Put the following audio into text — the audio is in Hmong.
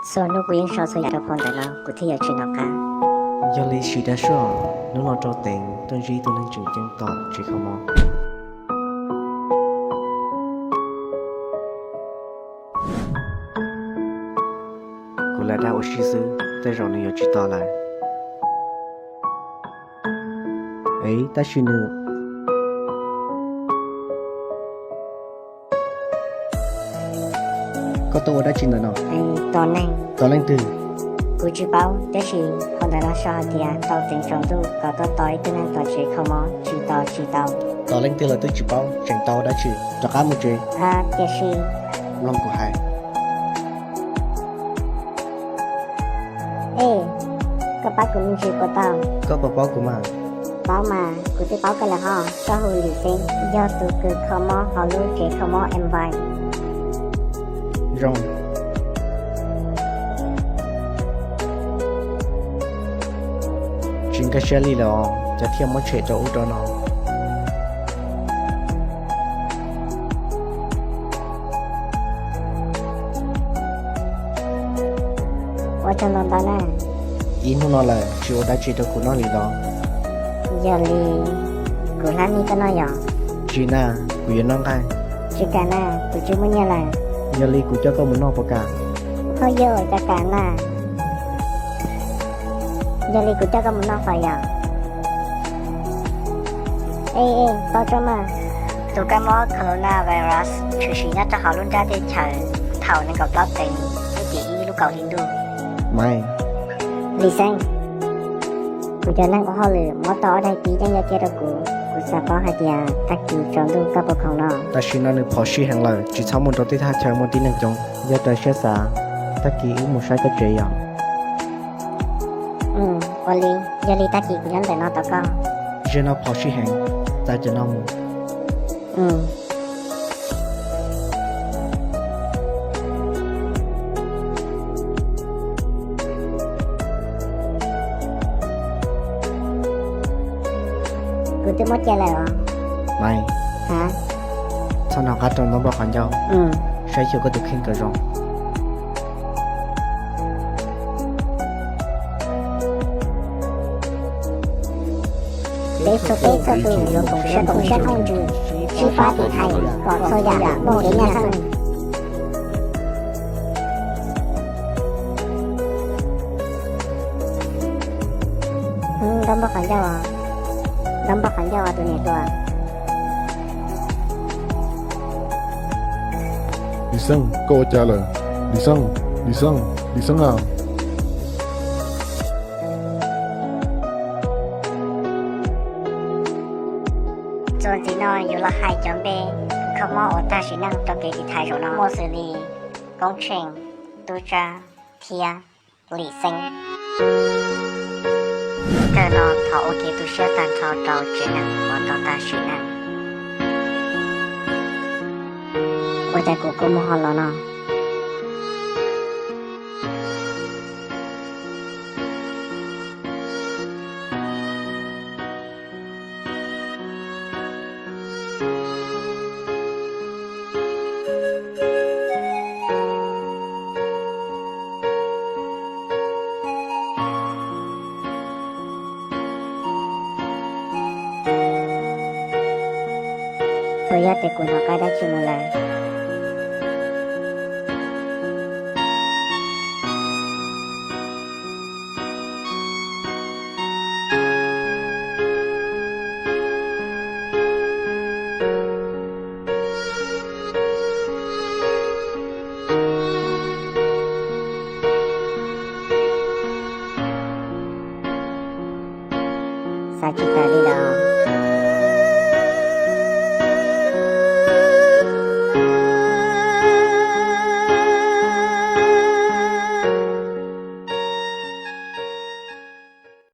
Txhua hnub kuv yeej sau txhua yam rau phau ntawv no, kuv thiaj yuav tsis nov qab. Yog li siv dag soj, hnub no rau teev tuaj ntsib tus neeg tseem ceeb tom tsev kho mob. Kuv lam dag ua si xwb, tej zaum nws yuav tsis tos lawm. Ev, tab sis nws... Koj tuaj ua dab tsi ntawm no? Tos neeg. Tos leej twg? Kuv tsis paub, tab sis phau ntawv no sau hais tias tau teev tsaus ntuj kom tuaj tos ib tug neeg tom tsev kho mob, tsis tos tsis tau. Tos leej twg los twb tsis paub, tseem tos dab tsi? Rov qab mus tsev. Tiam sis... Mloog kuv hais. Ej, koj pab kuv me ntsis puas tau? Koj puas paub kuv mas? Paub mas, kuv twb paub koj lawm hos. Koj hu Lis Xeeb, yog tus kws kho mob hauv lub tsev kho mob Envy. Zoo. Tsis nkag siab li lawm os, cas thiaj muab tshem rau ub rau no. Ua tsaug ntau ntau na. Ib hnub no lawm tsis ua dab tsi rau kuv noj li los? Yog li kuv hlab nij koj noj yom? Tsis na, kuv yuav noj nqaij. Tsis kam na, kuv tsis muaj nyiaj lawm. Yog li kuv coj koj mus noj puas kam? Hauj yog cov kam na. Yog li kuv coj koj mus noj fawm yom? Ej, ej, paub tsob mas. Tus kab mob coronavirus tshwm sim nyob rau hauv lub nrab teb chaws thaum nees nkaum plaub teev hnub tim ib lub kaum hli ntuj. Maiv. Lis Xeeb, kuv cov neeg ua hauj lwm muab tau ob daig pib yeej yaj kiag rau kuv. Kuv xav paub hais tias tag kis tsaus ntuj koj puas khoom no? Tam sim no nws phom sij heev lawm, tsis txhob mus rau tej thaj chaw muaj tib neeg coob. Yog raws siab xav, tag kis wb mus saib koj tsev yom? Ua li, yog li tag kis kuv nyob ntawm no tos koj. Zaum no phom sij heev, txav cov no mus. Kuv twb muab cia lawm os. Maiv. Txhob hnov qab rau ntaub npog qhov ncauj, saib xyuas koj tus kheej kom zoo. Peb txhua peb txhua tus yuav koom siab koom siab phooj ywg, sib pab tiv thaiv kom txhua yam muaj kev nyaj xeeb. Ntaub npog qhov ncauj, ntaub npog qhov ncauj tus niam hluas. Lis Xeeb, koj ua cas lawm? Lis Xeeb, Lis Xeeb, Lis Xeeb a. Txuas ntxiv no yuav los hais cov npe kho mob uas tag sim neej rau kev tiv thaiv zaum no muaj xws li Koob Tsheej, Tub Tsab thiab Lis Xeeb. Kawg no thov ua kev tu siab tag nrho rau tsev neeg uas tau tag sim neej. Ua cas kuv kua muag ho los no? Tsuas yog tias kuv hnov qab dab tsi mus lawm. Xav tsis tawm li lawm.